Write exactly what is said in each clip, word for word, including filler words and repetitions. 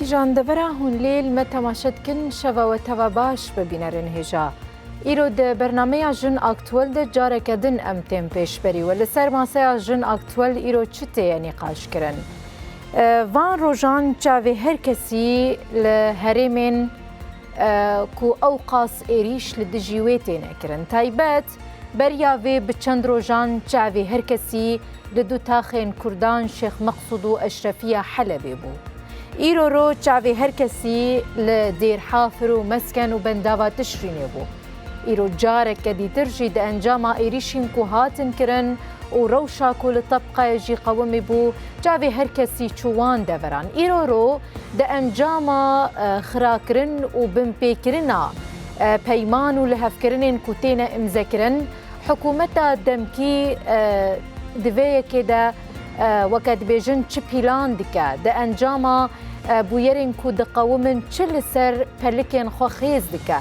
Jan devera hûn lê li me temaşe dikin, şeva we teva baş be bînerên hêja. Îro di bernameya Jin Aktuel de careke din em tên pêşberî we. Li ser maseya Jin Aktuel îro çi tê ye nîqaş kirin? E, van rojan çavê her kesî li herêmên, e, ku ew qas êrîş li dijî wê têne kirin. Taybet, beriya vê bi çend rojan çavê her kesî li du taxên Kurdan Şêx Meqsûd û Eşrefiya Helebê bû. Îro ro çavê her kesî li Dêr Hafir û Mesken û Bendava Tişrînê bû. Îro careke dîtir jî di encama êrîşên ku hatin kirin û rewşa ku li Tebqayê jî qewimî bû, çavê her kesî çû wan deveran. Îro ro di encama, e, xirakirin û binpêkirina, e, peyman û lihevkirinên ku têne îmzekirin, Hikûmeta demkî, e, di vê yekê de, e, weke dibêjin çi pîlan dike? Di encama, e, bûyerên ku diqewimin çi li ser pelikên xwe xêz dike?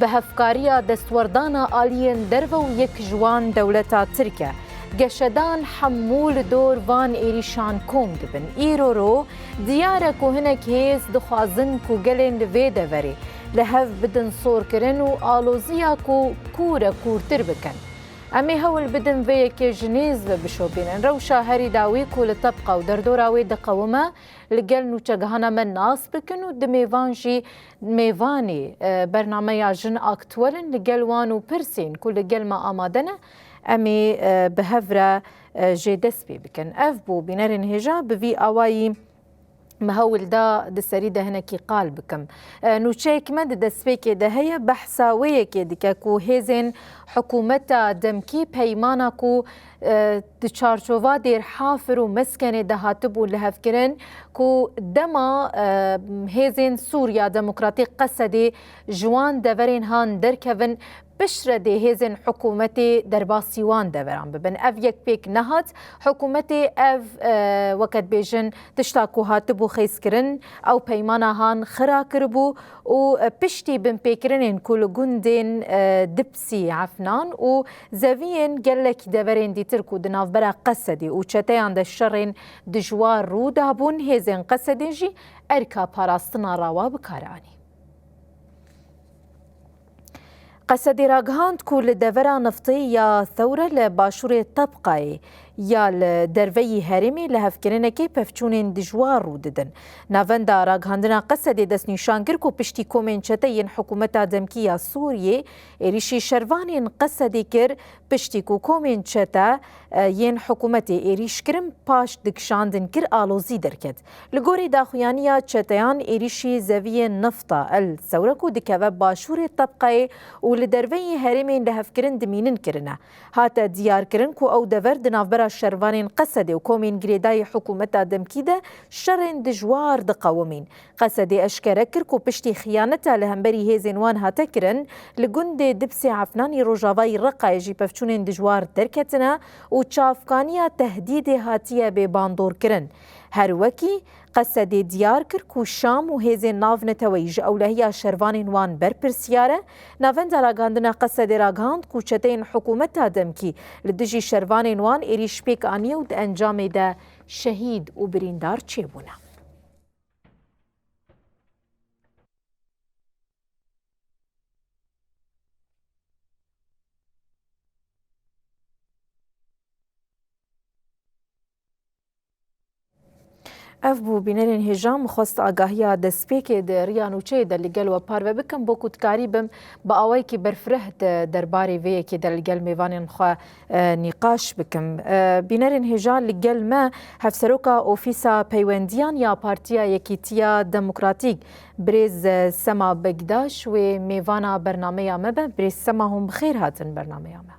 Bi hevkariya destwerdana aliyên derve û yek ji wan dewleta Tirk e. Geşedan hemû li dor van êrîşan kom dibin. Îro ro diyar e ku hinek hêz dixwazin ku gelên li vê deverê li hev bidin sorkirin û aloziya ku kûr e kûrtir bikin. Em ê hewl bidin vê yekê ji nêz ve bişopînin. Rewşa herî dawî ku li Tebqa û derdora wê diqewime, li gel nûçegihana me nas bikin û di mêvan jî mêvanê, e, bernameya Jin Aktuel in, li gel wan û pirsên ku li gel me amade ne, em ê, e, bi hev re, e, jê dest pê bikin. Ev bû bînerên hêja bi vî awayî me hewl da di serî de hinekî qal bikim. E, nûçeyek me di destpêkê de heye, behsa wê yekê dike ku hêzên hikûmeta demkî peymana ku, e, di çarçova Dêrhafir û Meskenê de hatibû lihevkirin, ku dema, e, hêzên Sûriya Demokratîk Qesedê ji wan deverên han derkevin, piştre dê hêzên hikûmetê derbasî wan deveran bibin. Ev yek pêk nehat, hikûmetê ev, e, weke dibêjin, tişta ku hatibû xêzkirin, ew peymana han xira kiribû û, e, piştî binpêkirinên ku li gundên, e, Dipsî, Efnan û Zeviyên gelek deverên dîtir ku di navbera Qesedê û çeteyan de şerên dijwar rû dabûn, hêzên Qesedê jî erka parastina rawa bi kar anî. Qesedê ragihand ku li devera niftê ya Thewre li başûrê Tebqayê ya li derveyî herêmê lihevkirinekê pevçûnên dijwar rû didin. Navenda ragihandina Qesedê destnîşan kir ku piştî komên çete yên hikûmeta demkî ya Sûriyê êrîşî şervanên Qesedê kir, piştî ku komên çete, e, yên hikûmetê êrîş kirin, paş dikişandin kir, alozî derket. Li gorî daxuyaniya çeteyan, êrîşî zeviyên nifta El Sewre ku dikeve başûrê Tebqayê û li derveyî herêmên lihevkirin dimînin kirine. Hate diyarkirin ku ew dever di navbera şervanên Qesedê û komên girêdayî hikûmeta demkî de şerên dijwar diqewimîn. Qesedê eşkere kir ku piştî xiyaneta li hemberî hêzên wan hate kirin, li gundê Dipsê Efnanî rojavayî Reqayê jî pevçûnên dijwar derketine û çavkaniya tehdîdê hatiye bê bandorkirin. Her wekî Qesedê diyar kir ku Şam û hêzên navneteweyî ji ewlehiya şervanên wan berpirsiyar e. Navenda ragihandina Qesedê ragihand ku çeteyên hikûmeta demkî li dijî şervanên wan êrîş pêk aniye û di encamê de şehîd û birîndar çêbûne. Ev bû bînerên hêja, min xwest agahiya destpêkê di riya nûçeyê de li gel we parve bikim, bo ku dikarîbim bi awayekî berfireh di derbarê vê yekê de li gel mêvanên xwe, e, nîqaş bikim. E, bînerên hêja, li gel me Hevseroka Ofîsa Peywendiyan ya Partiya Yekîtiya Demokratîk, birêz, e, Sema Begdaş, wê mêvana bernameya me be. Birêz Sema, hûn bi xêr hatin bernameya me.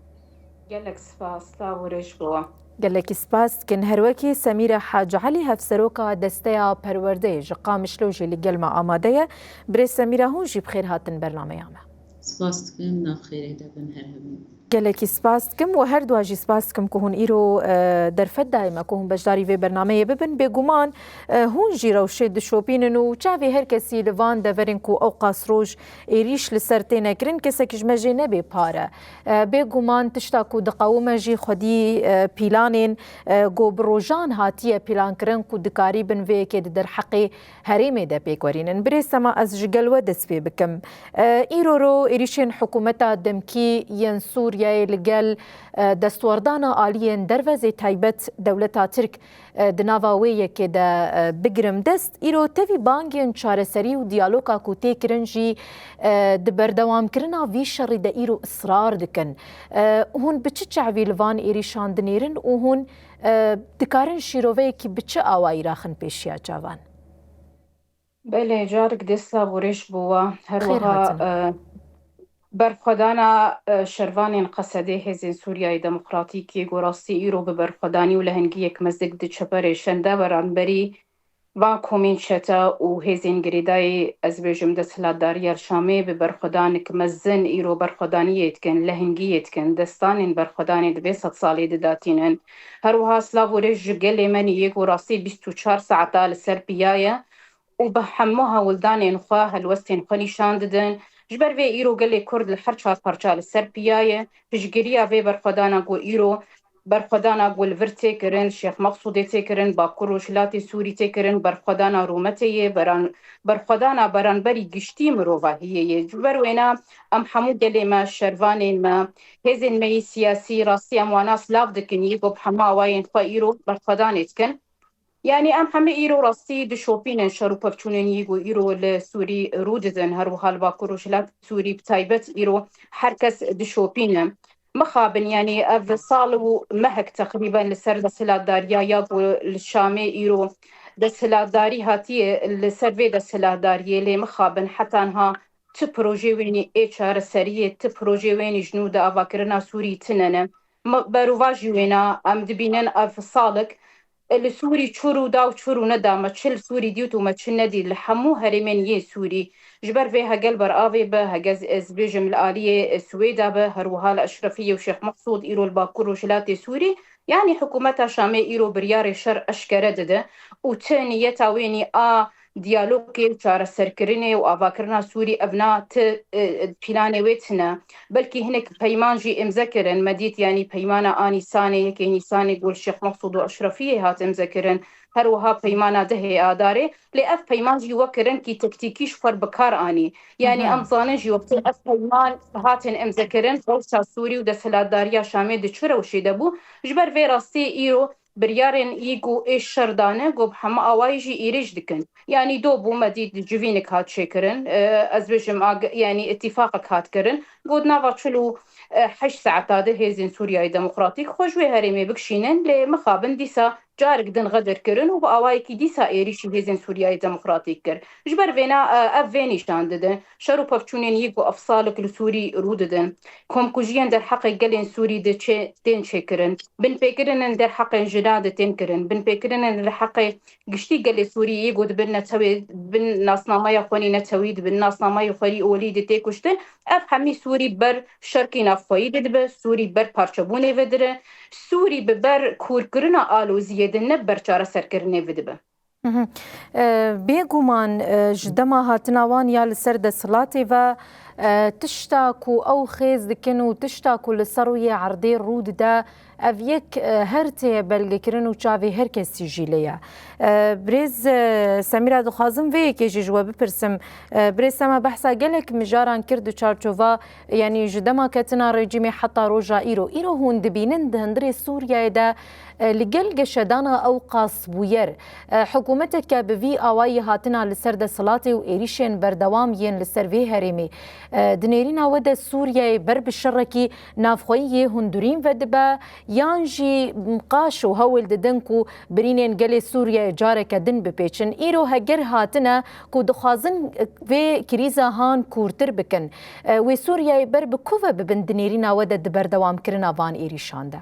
Gelek spas, sax û rêş bo. Gelekî spas dikin. Her wekî Semîre Hac Elî, hevseroka Desteya Perwerdeyê ji Qamişlo jî li gel me amade ye. Birêz Semîre, hûn jî bi xêr hatin bernameya me. Spas dikim, nav xêrê de bin her hebin. Gelekî spas dikim û her dua jî spas dikim ku hûn îro, e, derfet dayê me ku hûn beşdarî vê bernameyê bibin. Bêguman, e, hûn jî rewşê dişopînin û çavê her kesî li van deverên ku ew qas roj êrîş li ser têne kirin, kesek ji me jê nebê par e. E, bêguman tişta ku diqewime jî xwedî, e, pîlanên, e, ku bi rojan hatiye pîlankirin ku dikarîbin vê yekê di derheqê herêmê de pêk werînin. Birêz Sema, ez ji gel we dest pê bikim. E, îro ro êrîşên hikûmeta demkî yên Sûriyeyê li gel, e, destwerdana aliyên dervezê taybet dewleta Tirk, e, di nava wê yekê de, e, bigirim dest. Îro tevî bangên çareserî û diyaloga ku tê kirin jî, e, di berdewamkirina vî şerî de îro israr dikin. E, hûn bi çi çavî li van êrîşan dinêrin û hûn, e, dikarin şîroveyekî bi çi awayî raxin pêşiya çavan? Belê, carik dê silav û rêş bo we. Her Xêr wiha, hatin. e, berxwedana, e, şervanên Qesedê Hêzên Sûriyayê Demokratîk yê ku rastî îro bi berxwedanî û lehengiyek mezin diçeperêşin de beramberî van komên çete û hêzên girêdayî, ez bêjim, desthilatdariya Şamê bi berxwedanek mezin îro berxwedaniyê dikin, lehengiyê dikin, destanên berxwedanê di vê sedsalê de datînin. Her wiha silav û rêş ji gelê me nî yê ku rastî bîst û çar saeta li ser piya ye û bi hemû hewldanên xwe helwestên xwe nîşan didin. Ji ber vê îro gelê Kurd li her çar parça li ser piya ye. Piştgiriya vê berxwedana ku îro, berxwedana ku li vir tê kirin, Şêx Meqsûdê tê kirin, Bakur Rojhilatê Sûrî tê kirin, berxwedana rûmetê yê, beran-, berxwedana beranberî giştî mirovahiyê yê. Ji ber wêna em hemû gelê me, şervanên me, hêzên me yî siyasî, rastî em wana silav dikin, yê ku bi hemû awayên xwe îro berxwedanê dikin. Yanî em hemî îro rastî dişopînin şer û pevçûnên yî ku îro li Sûrî rû didin, her wiha li Bakur Rojhilat Sûrî bi taybet îro her kes dişopîne. Mixabin, yanî ev sal û mehek teqrîben li ser desthilatdariya ya ku li Şamê îro desthilatdarî hatiye li ser vê desthilatdariyê, lê mixabin heta niha ti projê wênî ê çareseriyê, ti projê wênî ji nû di avakirina Sûrî tine ne. Me-, berovajî wêna em dibînin ev salek li Sûrî çi rû da û çi rû neda, me çi li Sûrî dît û me çi nedît li hemû herêmên yên Sûrî. Ji ber vê hegel ber avê be, hegez ez bêjim li aliyê Swêda be, her wiha li Eşrefiyê û Şêx Meqsûd îro li Bakur Rojhilatê Sûrî, yanî hikûmeta Şamê îro biryarê şer eşkere dide û ti niyeta wênî a diyalogê û çareserkirinê û avakirina Sûrî ev na ti, e, pîlanê wê tine. Belkî hinek peyman jî îmze kirin. Me dît, yanî peymana a Nîsanê, yekê Nîsanê ku li Şêx Meqsûd û Eşrefiyê hat îmze kirin. Her wiha peymana dehê Adarê. Lê ev peyman jî wek kirinkî tektîkî ji xwe bi kar anî. Yanî Hı hı. em zanin jî wextê ev peyman hatin îmze kirin, rewşa Sûrî û desthilatdariya Şamê di çi rewşê de bû? Ji ber vê rastî îro biryarên yî ku ê şer dane, ku bi hemû awayî jî êrîş dikin. Yanî do bû, me dît civînek hat çêkirin, e, ez bêjim ag-, yanî îtîfaqek hat kirin, ku di nava çil û heşt saeta de hêzên Sûriyayê Demokratîk xwe ji wê herêmê bikişînin, lê mixabin dîsa carek din xedir kirin û bi awayekî dîsa êrîşî hêzên Sûriyayê Demokratîk kir. Ji ber vêna, e, ev vê nîşan dide. Şer û pevçûnên yî ku ev salek li Sûrî rû didin, komkujiyên derheqê gelên Sûrî de çê-, tên çêkirin, binpêkirinên derheqê jinan de tên kirin, binpêkirinên li heqê giştî gelê Sûrî yê ku dibin netewê, dibin nasnameya xwenî netewî, dibin nasnameya xwenî olî de tê kuştin, ev hemî Sûrî ber şerkî navxweyî de dibe, Sûrî ber parçebûnê ve dire, Sûrî bi ber kûrkirina aloziyê de ne ber çareserkirinê ve dibe. Mhm. E, bêguman, e, ji dema hatina wan ya li ser desthilatê ve, e, tişta ku ew xêz dikin û tişta ku li ser rûyê erdê rû dide, ev yek, e, her tê belgekirin û çavê her kesî jî lê ye. E, birêz, e, Semîra, dixwazim vê yekê jî ji we bipirsim. E, birêz Sema behsa gelek mijaran kir di çarçova, yanî ji dema ketina rejîmê heta roja îro. Îro hûn dibînin di hundirê Sûriyeyê de, e, li gel geşedana ew qas bûyer, e, hikûmeteke bi vî awayî hatina li ser desthilatê û êrîşên berdewam yên li ser vê herêmê, e, di nêrîna we de Sûriyeyê ber bi şerekî navxweyî yê hundirîn ve dibe, yan jî qaşo hewl didin ku birînên gelê Sûriyeyê careke din bipêçin? Îro heger hatine ku dixwazin vê krîza han kûrtir bikin, e, wê Sûriyeyê ber bi ku ve bibin di nêrîna we de di berdewamkirina van êrîşan de?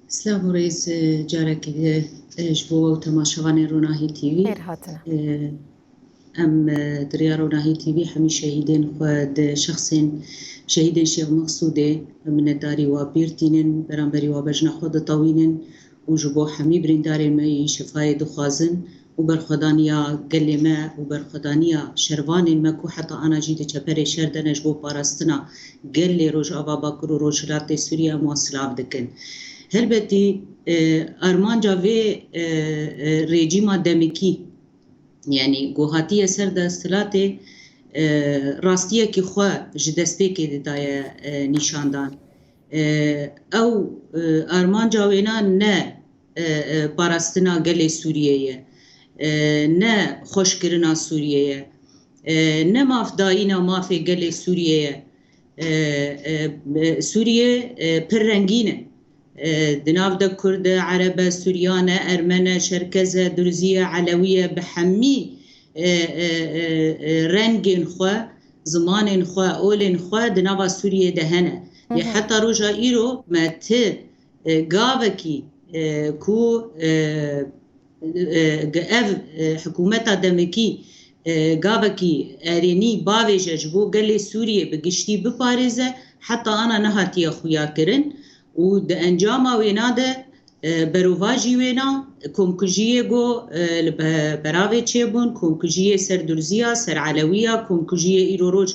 Silav û rêz, e, careke din, e, ji bo we û temaşevanên Ronahî T V. Xêr hatine. E, Em, e, di riya Ronahî T V hemî şehîdên xwe di şexsên şehîdên Şêx Mexsûdê minetdarî wa pîr tînin, beramberî wa bejna xwe ditewînin û ji bo hemî birîndarên me yên şifayê dixwazin û berxwedaniya gelê me û berxwedaniya şervanên me ku heta ana jî di çeperê şer de ne ji bo parastina gelê Rojava Bakur û Rojhilatê Sûriye em wan silav dikin. Helbetî, e, armanca vê, e, e, rejîma demikî, yanî ku hatiye ser desthilatê, e, rastiyekî xwe ji destpêkê de daye, e, nîşandan. E, ew, e, armanca wêna ne, e, e, parastina gelê Sûriyê ye, e, ne xweşkirina Sûriyê ye, e, ne mafdayîna mafê gelê Sûriyê ye. E, e, e, Sûriye, e, pir rengîn e. E, di nav de Kurd e, Ereb e, Suryan e, Ermen e, Çerkez e, Durzî ye, Elewî ye, bi hemî, e, e, e, e, rengên xwe, zimanên xwe, olên xwe di nava Sûriyê de hene. Lê Hı hı. heta roja îro me ti, e, gavekî, e, ku, e, e, ev, e, hikûmeta demikî, e, gavekî erênî bavêje ji bo gelê Sûriyê bi giştî biparêze, heta ana nehatiye xuya kirin û di encama wêna de, e, berovajî wêna komkujiyê ku, e, li be-, beravê çêbûn, komkujiyê ser Durziya, ser Elewiya, komkujiyê îro roj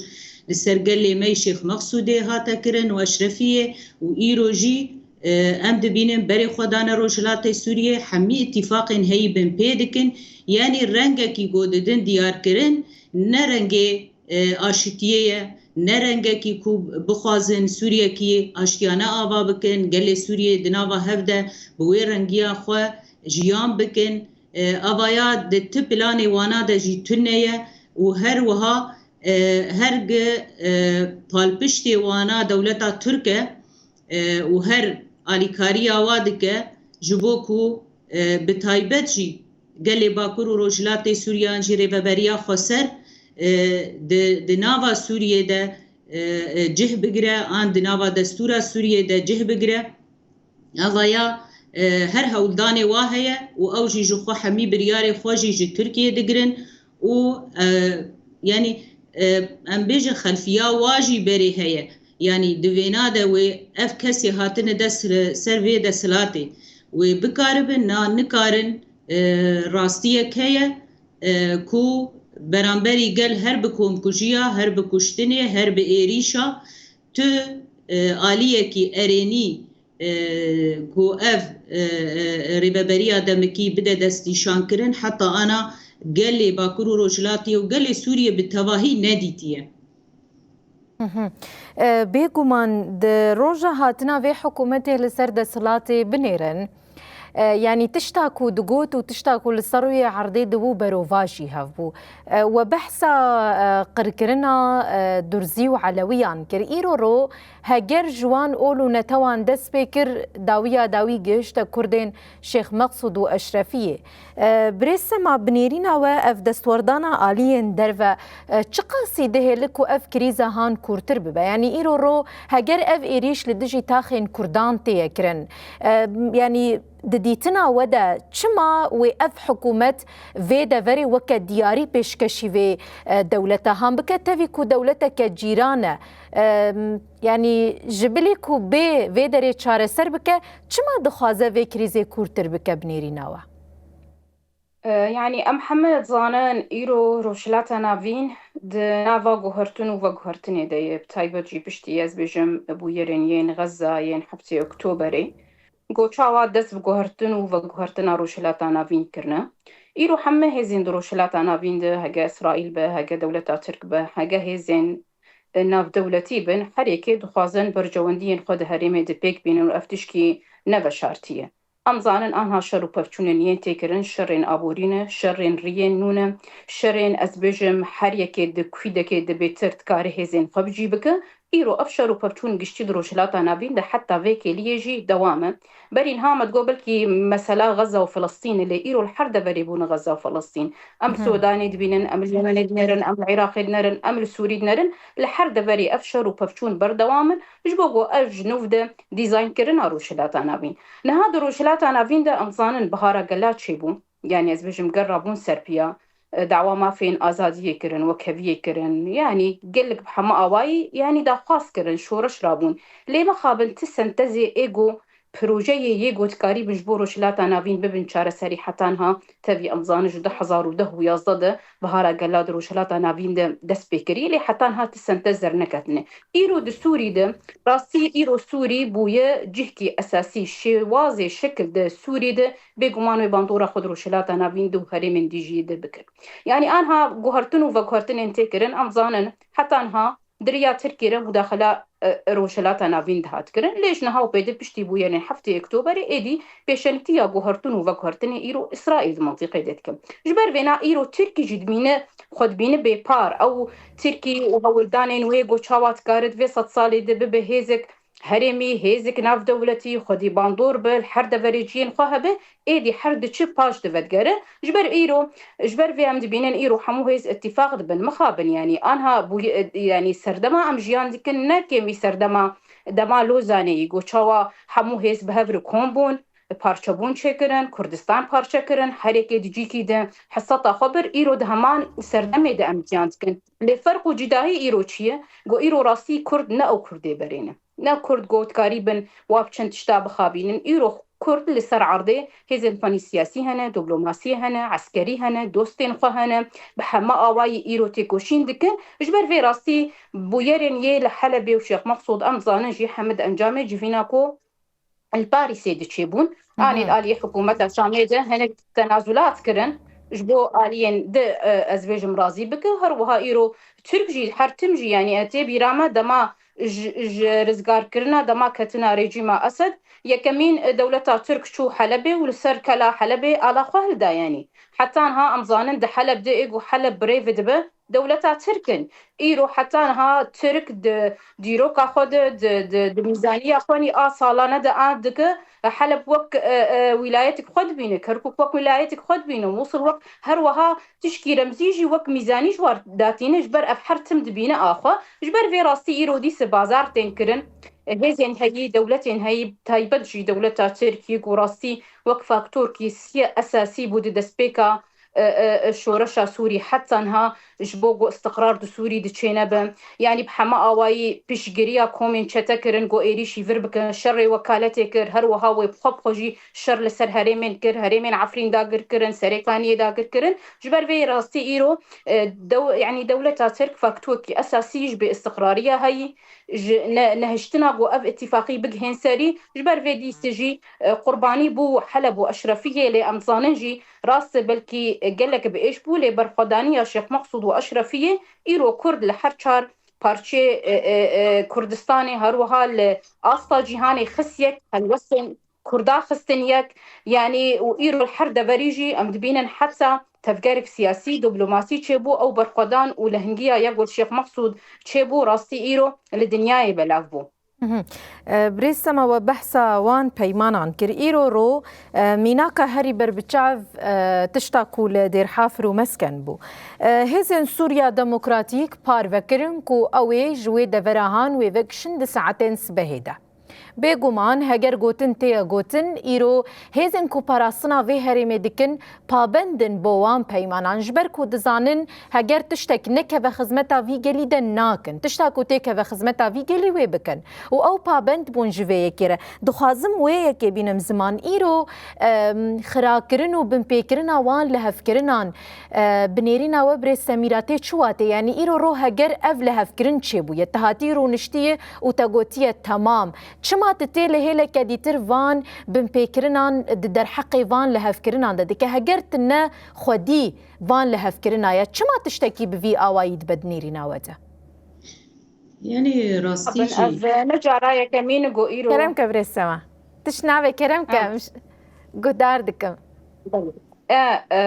li ser gelê me yê Şêx Mexsûdê hate kirin û Eşrefiyê û îro jî, e, em dibînin berê xwe dane Rojhilatê Sûriyê, hemî îtîfaqên heyî bin pê dikin. Yanî rengekî ku didin diyar kirin, ne rengê, e, aşitiyê ye, ne rengekî ku bixwazin Sûriyekî aştiyane ava bikin, gelê Sûriyê di nava hev de bi wê rengiya xwe jiyan bikin. E, avaya di ti planê wana de jî tune ye û her wiha, e, her gi, e, palpiştê wana dewleta Tirk e, e, û her alîkariya wa dike ji bo ku, e, bi taybet jî gelê Bakur û Rojhilatê Sûriye an jî Rêveberiya Xweser, e, di, di nava Sûriyê de, e, e, cih bigire, an di nava destûra Sûriyê de cih bigire. Avaya, e, her hewldanê wa heye û ew jî ji xwe hemî biryarê xwe jî ji Tirkiyê digirin û, e, yanî, e, em bêjin xelfiya wa jî berê heye. Yanî di vêna de wê ev kesê hatine dest, ser vê desthilatê wê bikaribin, na nikarin, e, rastiyek heye, e, ku beramberî gel her bi komkujiya, her bi kuştinê, her bi êrîşa tu, e, aliyekî erênî, e, ku ev, e, e, rêveberiya demikî bide destnîşankirin, heta ana gelê Bakur û Rojhilatê û gelê Sûriyê bi tevahî nedîtiye. Mhm. E, bêguman di roja hatina vê hikûmetê li ser desthilatê binêrin, e, yanî tişta ku digot û tişta ku li ser rûyê erdê dibû berovajî hev bû. E, we behsa, e, qirkirina, e, Durzî û Elewiyan kir. Îro ro heger ji wan ol û netewan dest pê kir, dawiya dawî gihişte Kurdên Şêx Meqsûd û Eşrefiyê. E, birêz Sema, binêrîna we ev destwerdana aliyên derve, e, çiqasî dihêle ku ev krîze han kûrtir bibe? Yanî îro ro heger ev êrîş li dijî taxên Kurdan têye kirin, e, yanî di dîtina we de çima wê ev hikûmet vê deverê weke diyarî pêşkêşî vê, e, dewleta han bike, tevî ku dewleteke cîran e? E, yanî ji bilî ku bê vê derê çareser bike, çima dixwaze vê krîzê kûrtir bike binêrîna we? E, yanî em heme dizanin îro Rojhilata Navîn di nava guhertin û veguhertinê de ye, bi taybet jî piştî, ez bêjim, bûyerên yên Xezza, yên heftê Oktoberê. Ku çawa dest bi guhertin û veguhertina Rojhilata Navîn kirine. Îro heme hêzên di Rojhilata Navîn de, hege Îsraîl be, hege dewleta Tirk be, hege hêzên, e, navdewletî bin, her yekê dixwazin berjewendiyên xwe di herêmê de pêk bînin û ev tişkî neveşartî ye. Em zanin anha şer û pevçûnên yên têkirin, şerên aborî ne, şerên riyên nû ne, şerên, ez bêjim, her yekê di kwîdekê de bêtir dikare hêzên xwe bi cî bike. Îro ev şer û pevçûn giştî di Rojhilata Navîn de heta vê kêliyê jî dewam e. Berî niha me digot belkî mesela Xezza û Filistîn e, lê îro li her deverê bûne Xezza û Filistîn. Em li Hı hı. Sûdanê dibînin, em li Yemenê dinêrin, em li Iraqê dinêrin, em li Sûrî dinêrin. Li her deverê ev şer û pevçûn berdewam in. Ji bo ku ev ji nû de dîzaynkirina Rojhilata Navîn. Niha di Rojhilata Navîn de em zanin bihara gela çêbû. Yanî ez bêjim gel rabûn ser piya. e, dawa mafên azadiyê kirin, wekheviyê kirin. Yanî gelek bi hemû awayî, yanî daxwaz kirin, şoreş rabûn. Lê mixabin ti sentezê ê ku projeyê yê ku dikarîbin ji bo Rojhilata Navîn bibin çareserî heta niha tevî em zanin ji du hezar û deh û yazdeh de bihara gela di Rojhilata Navîn de dest pê kirî. Lê heta niha ti sentez derneketine. Îro di Sûrî de, rastî îro Sûrî bûye cihkî esasî, şêwazê şekil di Sûrî de bêguman wê bandora xwe di Rojhilata Navîn de û herêmên dî jî de bikin. Yanî anha guhertin û veguhertinên tê kirin, em zanin heta niha di riya Tirkiyê re mudaxila, e, Rojhilata Navîn dihat kirin. Lê ji niha û pê de piştî bûyerên heftê Oktoberê êdî pêşengtiya guhertin û veguhertinê îro Îsraîl di mintîqê de dikin. Ji ber vêna îro Tirkî jî dibîne, xwe dibîne bêpar. Ew Tirkî û hewldanên wê ku çawa dikare di vê sedsalê de bibe hêzek herêmî, hêzek navdewletî, xwedî bandor be, li her deverê cihên xwe hebe, êdî her diçe paş divedigere. Ji ber îro, ji ber vê em dibînin îro hemû hêz îtîfaq dibin, mixabin, yanî anha bûye, yanî serdema em jiyan dikin, ne kêmî serdema dema Lozanê yî, ku çawa hemû hêz bi hev re kom bûn, parçebûn çêkirin, Kurdistan parçe kirin, her yekê di cîkî de heseta xwe bir, îro di heman serdemê de em jiyan dikin. Lê ferq û cudahî îro çi ye? Ku îro rastî Kurd ne ew Kurdê berê ne. Ne Kurd ku dikarîbin wa bi çend tişta bixabînin. Îro Kurd li ser erdê hêzên xwe nî siyasî hene, diplomasiyê hene, eskerî hene, dostên xwe hene. Bi heme awayî îro têkoşîn dikin. Ji ber vê rastî bûyerên yê li Helebê û Şêx Meqsûd em zanin jî heme di encamê civîna ku li Parîsê diçêbûn. Anî li aliyê hikûmeta Şamê de hinek tenazulat kirin. Ji bo aliyên di, e, ez bêjim razî bike. Her wiha îro Tirk jî, her tim jî, yanî, e, tê bîra me dema ji, ji rizgarkirina, dema ketina rejîma Esed, yekemîn, e, dewleta Tirk çû Helebê û li ser kela Helebê ala xwe hilda, yanî. Heta niha em zanin di Heleb de ê ku Heleb birêve dibe, dewleta Tirk in. Îro heta niha Tirk di dîroka xwe de, di, di, di mîzaniya xwe nî a salane de a dike, Heleb wek, e, e, wîlayetek xwe dibîne, Kerkûk wek wîlayetek xwe dibîne, Mûsil wek her wiha tişkî remzî jî wek mîzanî ji war datîne, ji ber ev her tim dibîne a xwe. Ji ber vê rastî îro dîse bazar tên kirin. Hêzên heyî, dewletên heyî, taybet jî dewleta Tirkiyê ku rastî wek faktorkî siye esasî bû di destpêka, e, e, e, şoreşa Sûrî heta niha ji bo ku istiqrar di Sûrî diçêne be. Yanî bi heme awayî piştgiriya komên çete kirin ku êrîşî vir bikin, şerê wekaletê kir, her wiha wê bi xwe bi xwe jî şer li ser herêmên kir, herêmên Efrîn dagir kirin, Serêkaniyê dagir kirin. Ji ber vê rastî îro, e, dew-, yanî dewleta Tirk faktorkî esasî ji bê istiqrariya heyî, ji ne-, nehiştina ku ev îtîfaqî bigihên serî, ji ber vê dîsê jî, e, qurbanî bû Heleb û Eşrefiyê, lê em zanin jî rast e belkî gelek bi êş bû, lê berxwedaniya Şêx Meqsûd û Eşrefiyê îro Kurd li her çar parçeyê, e, e, e, Kurdistanê, her wiha li asta cîhanê xist yek, helwestên Kurda xistin yek, yanî û îro li her deverî jî em dibînin heta tevgerek siyasî, diplomasî çêbû, ew berxwedan û lehingiya ya ku li Şêx Meqsûd çêbû, rastî îro li dinyayê belav bû. Mhm. E, Birêz Sema, we behsa wan peymanan kir. Îro ro, e, mînaka herî berbiçav, e, tişta ku li Dêrhafir û Mesken bû. E, Hêzên Sûriya Demokratîk parve kirin ku ew ê ji wê devera han wê vekişin di saetên sibehê de. Bêguman, heger gotin tê ye gotin, îro hêzên ku parastina vê herêmê dikin, pabend in bo wan peymanan, ji ber ku dizanin heger tiştek nekeve xizmeta vî gelî de nakin. Tişta ku têkeve xizmeta vî gelî wê bikin. Û ew pabend bûn ji vê yekê re. Dixwazim wê yekê bînim ziman. Îro, em, xirakirin û binpêkirina wan lihevkirinan, e, bi nêrîna we Birêz Semîra tê çi watê? Yanî îro ro heger ev lihevkirin çêbûye, te hatî rûniştiye û te gotiye temam. Çima tu tê li hêleke dîtir van binpêkirinan di derheqê van lihevkirinan de dike? Heger tu ne xwedî van lihevkirina ye, çima tiştekî bi vî awayî dibe di nêrîna we de? Yanî rastî Bin jî ev ne cara yekemîn ku îro Kerem ke Birêz Sema. Tişt navê kerem ke, Ha. em ş-, guhdar dikim. E, e,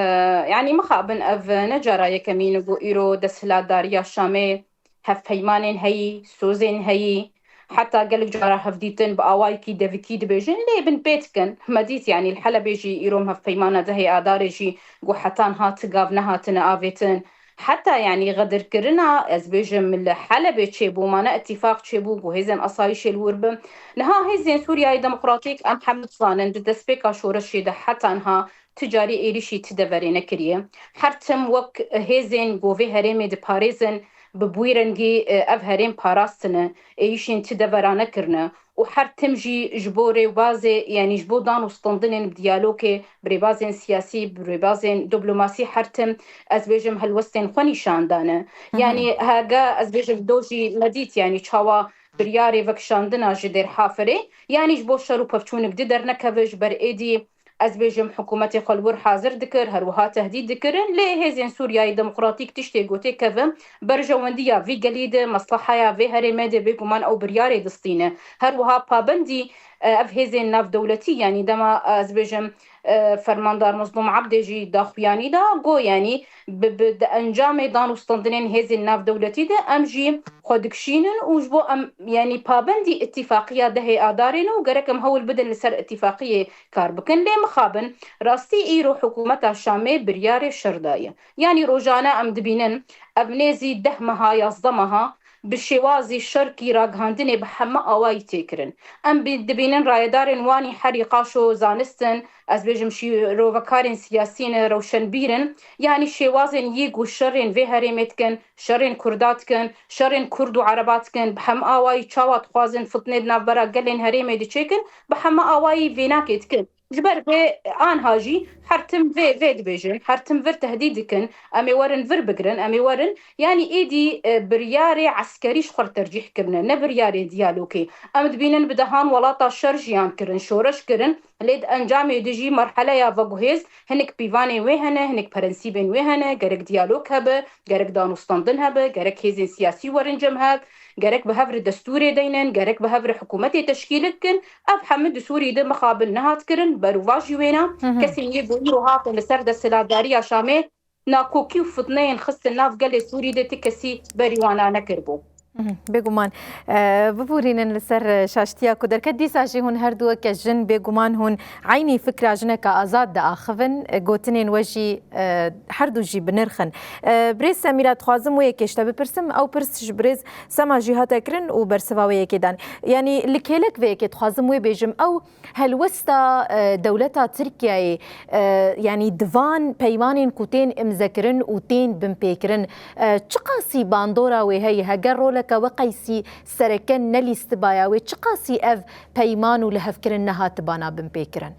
yanî mixabin ev ne cara yekemîn ku îro desthilatdariya Şamê hevpeymanên heyî, sozên heyî, heta gelek cara hevdîtin bi awayekî devikî dibêjin, lê binpê dikin. Me dît, yanî li Helebê jî îro em hevpeymana dehê Adarê jî ku heta niha ti gav nehatine avêtin. Heta, yanî, xedirkirina, ez bêjim, li Helebê çêbû, ma ne îtîfaq çêbû ku hêzên asayîşê li wir bin. Niha hêzên Sûriyeyê Demokratîk, em hemû dizanin, di destpêka şoreşê de heta niha ti carî êrîşî ti deverê nekiriye. Her tim wek hêzên ku vê herêmê diparêzin, bi bûyî rengî, e, ev herêm parastine, êrîşên ti devera nekirine û her tim jî ji bo rêbazê, yanî ji bo dan û standinên bi diyalogê, bi rêbazên siyasî, bi rêbazên diplomasî her tim, ez bêjim, helwestên xwe nîşan dane. Hı hı. Yanî hege ez bêjim do jî me dît, yanî çawa biryarê vekişandina ji Dêrhaferê, yanî ji bo şer û pevçûnik di dernekeve, ji ber êdî ez bêjim hikûmetê xwe li wir hazir dikir, her wiha tehdît dikirin, lê hêzên Sûriyayê Demokratîk tiştê gotê kevin, berjewendiya vî gelî de, meslehaya vê herêmê de bêguman ew biryarê distîne. Her wiha pabendî, e, ev hêzên navdewletî, yanî dema, e, ez bêjim, e, Fermandar Mezlûm Ebdê jî daxuyanî da, got, yanî bi, bi, di encamê dan û standinên hêzên navdewletî de em jî xwe dikişînin û ji bo em, yanî pabendî îtîfaqiya dehê Adarê ne û gerek em hewl bidin li ser îtîfaqiyê kar bikin. Lê mixabin, rastî îro hikûmeta Şamê biryarê şer daye. Yanî rojane em dibînin, ev nêzî deh meha, yazdeh meha, bi şêwazî şerkî ragihandinê bi heme awayî tê kirin. Em bi-, dibînin rayedarên wan î herî qaşo zanistin, ez bêjim şîrovekarên siyasî ne, rewşenbîr in, yanî şêwazên yî ku şerên vê herêmê dikin, şerên Kurda dikin, şerên Kurd û Ereba dikin, bi heme awayî çawa dixwazin fitnê di navbera gelên herêmê de çêkin, bi heme awayî vênakê dikin. Ji ber vê anha jî her tim vê, vê dibêjin, her tim vir tehdît dikin, em ê werin vir bigirin, em ê werin, yanî êdî, e, biryarê eskerî ji xwe re tercîh kirine, ne biryarê diyalogê. Em dibînin bi dehan welata şer jiyan kirin, şoreş kirin, lê di encamê de jî merheleya veguhêz hinek pîvanên wê hene, hinek prensîbên wê hene, gerek diyalog hebe, gerek danûstandin hebe, gerek hêzên siyasî werin cem hev, gerek bi hev re destûrê deynin, gerek bi hev re hikûmetê teşkîl bikin. Ev hemû di Sûrî de mixabin nehat kirin, berovajî wêna. Hı hı. Kesên yê ku îro hatin li ser desthilatdariya Şamê nakokî û fitneyên xistin nav gelê Sûrî de ti kesî berî wana nekiribû. Mhm, bêguman. E, bibûrînin li ser, e, şaştiya ku derket. Dîsa jî hûn her du weke jin bêguman hûn eynî fikra jineka azad diaxivin. E, gotinên we jî, e, her du jî bi nirx in. E, birêz Semîra, dixwazim wê yekê ji te bipirsim. Ew pirs ji birêz Sema jî hate kirin û bersiva wê yekê dan. Yanî li kêlek vê yekê dixwazim wê bêjim. Ew helwesta, e, dewleta Tirkiyeyê, e, yanî di van peymanên ku tên imzekirin û tên binpêkirin, e, çiqasî bandora wê heye? Heger roleke weqeysî sereke nelîstibaya wê, çiqasî ev peyman û lihevkirin nehatibana binpêkirin?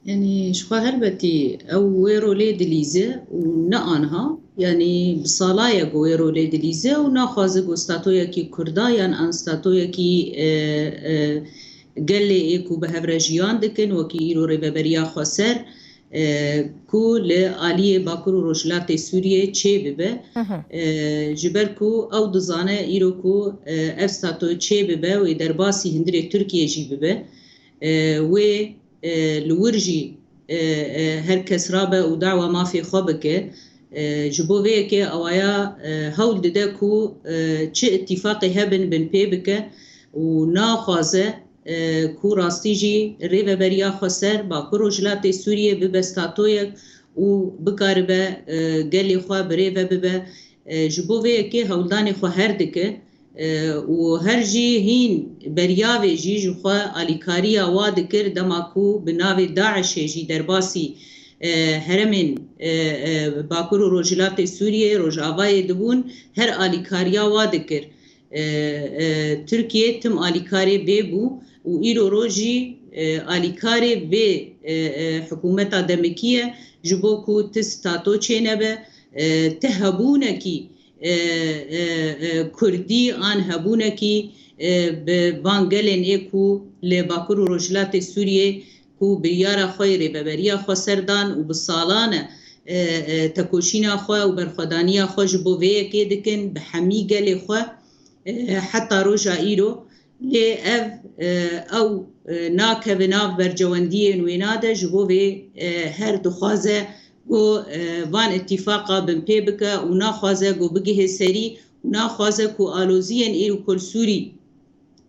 Yanî ji xwe helbetî ew wê rolê dilîze û ne anha, yanî bi sala ye ku wê rolê dilîze û naxwaze ku statoyekî Kurda yan an statoyekî, e, e, gelê ê ku bi hev re jiyan dikin, wekî îro Rêveberiya Xweser, e, ku li aliyê Bakur û Rojhilatê Sûriyê çê bibe. Hı hı. E, ji ber ku ew dizane îro ku, e, ev statoy çê bibe, wê derbasî hundirê Tirkiyê jî bibe. E, wê, e, li wir jî, e, e, her kes rabe û dawa mafê xwe bike. E, ji bo vê yekê awaya, e, hewl dide ku, e, çi îtîfaqê hebin binpê bike û naxwaze, e, ku rastî jî Rêveberiya Xweser, Bakur Rojhilatê Sûriyê bibe statoyek û bikaribe, e, gelê xwe bi rê ve bibe. E, ji bo vê yekê hewldanê xwe her dike, e, û her jî hîn beriya vê jî ji xwe alîkariya wa dikir, dema ku bi navê DAIŞê jî derbasî, e, heremên, e, e, Bakur û Rojhilatê Sûriyê, Rojavayê dibûn, her alîkariya wa dikir. E, e, Tirkiye tim alîkarê vê bû û îro roj jî, e, alîkarê vê, e, e, hikûmeta demikî ye, ji bo ku ti stato çênebe, e, ti hebûnekî, e, e, e, kurdî an hebûnekî, e, bi van gelên ê ku li Bakur û Rojhilatê Sûriyê ku biryara xwe yê Rêveberiya Xweser dan û bi salan e, e, e, tekoşîna xwe û berxwedaniya xwe ji bo vê yekê dikin, bi hemî gelê xwe, e, heta roja îro. Lê ev, e, ew, e, nakeve nav bercewendiyên wêna de, ji bo vê, e, her dixwaze ku, e, van îtîfaqa binpê bike û naxwaze ku bigihe serî û naxwaze ku aloziyên ê û ku li Sûrî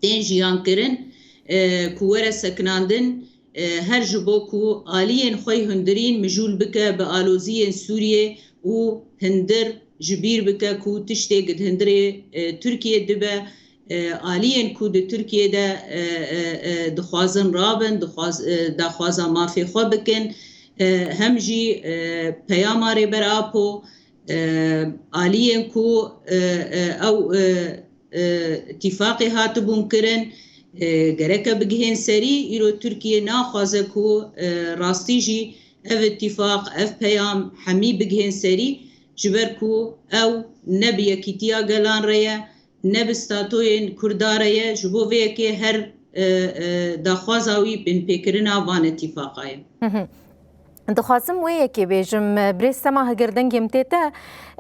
tên jiyankirin, e, ku were sekinandin, e, her ji bo ku aliyên xwe yê hundirîn mijûl bike bi aloziyên Sûriyê û hundir ji bîr bike ku tiştê di hundirê, e, Tirkiyê dibe, e, aliyên ku di Tirkiyê de, e, e, e, dixwazin rabin, dixwaz-, e, daxwaza mafê xwe bikin, e, hem jî, e, peyama Rêber Apo, e, aliyên ku, e, e, ew, e, e, îtîfaqê hatibûn kirin, e, gereke bigihên serî. Îro Tirkiye naxwaze ku, e, rastî jî ev îtîfaq, ev peyam hemî bigihên serî, ji ber ku ew ne bi yekîtiya gelan re ye, ne bi statoyên Kurda re ye. Ji bo vê yekê her, e, e, daxwaza wî binpêkirina van îtîfaqa ye. Dixwazim wê yekê bêjim, birêz Sema, heger dengê min tê te,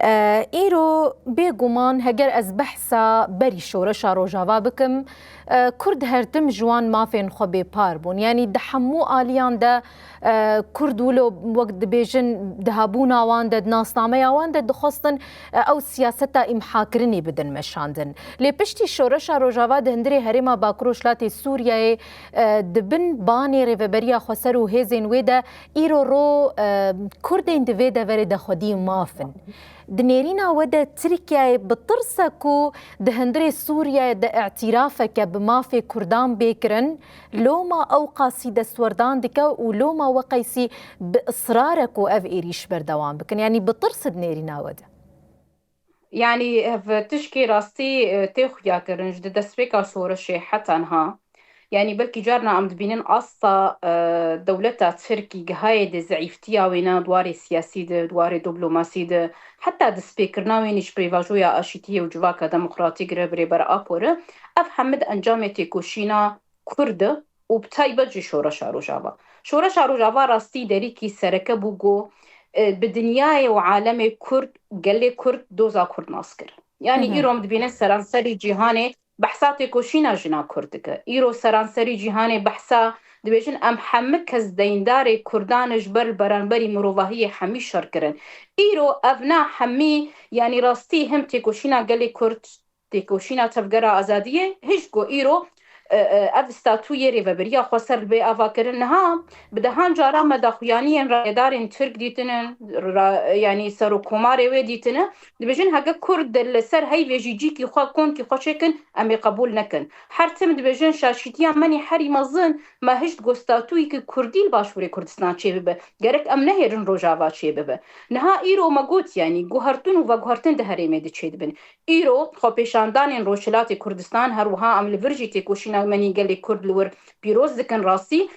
e, îro bêguman heger ez behsa berî şoreşa Rojava bikim, e, Kurd her tim ji wan mafên xwe bêpar bûn. Yanî di hemû aliyan de, e, Kurd wilo wek dibêjin di hebûna wan de, di nasnameya wan de dixwestin, e, ew siyaseta îmhakirinê bidin meşandin. Lê piştî şoreşa Rojava di hundirê herêma Bakur Rojhilatê Sûriyeyê, e, di bin banê Rêveberiya Xweser û hêzên wê de îro ro, e, Kurdên di vê deverê de xwedî maf in. Di nêrîna we de Tirkiyeyê bi tirs e ku di hundirê Sûriyeyê de îtîrafeke bi mafê Kurdan bê kirin, loma ew qasî destwerdan dike û loma we qeysî bi israr e ku ev êrîş berdewam bikin. Yanî bi tirs e di nêrîna we de. Yanî ev tişkî rastî, e, tê xuyakirin ji di destpêka şoreşê heta niha. Yanî belkî carna em dibînin asta, e, dewleta Tirkî gihayê di zeîftiya wê ne di warê siyasî de, di warê diplomasî de, heta destpêkirina wê nîşpêvajoya aşîtiyê û civaka demokratîk re bi Rêber Apo re. Ev hemî di encamê têkoşîna Kurd e û bi taybet jî şoreşa Rojava. Şoreşa Rojava rastî derîkî sereke bû ku, e, bi dinyayê û alemê Kurd, gelê Kurd, doza Kurd nas kir. Yanî Hı hı. îro em dibînin seranserî cîhanê behsa têkoşîna jina Kurd dike. Îro seranserî cîhanê behsa dibêjin em hemî kes deyndarê Kurdan e ji ber li beramberî mirovahiyê hemî şer kirin. Îro ev na hemî, yanî rastî hem têkoşîna gelê Kurd, têkoşîna Tevgera Azadiyê, hişt ku îro, e, e, ev statûyê Rêveberiya Xweser li bê ava kirin. Niha bi dehan caran me daxuyaniyên rayedarên Tirk dîtine, ra-, yanî serokkomarê wê dîtine, dibêjin heke Kurd li ser heyvê jî cîkî xwe, konkî xwe çêkin, em ê qebûl nekin. Her tim dibêjin şaşîtiya me nî herî mezin, me hişt ku statûyekî Kurdî li Başûrê Kurdistan çêbibe. Gerek em nehêrin Rojava çêbibe. Niha îro me got, yanî guhertin û veguhertin di herêmê de çêdibin. Îro xwepêşandanên Rojhilatê Kurdistan, her wiha em li vir jî têkoşîna menî gelê Kurd li wir pîroz dikin. Rastî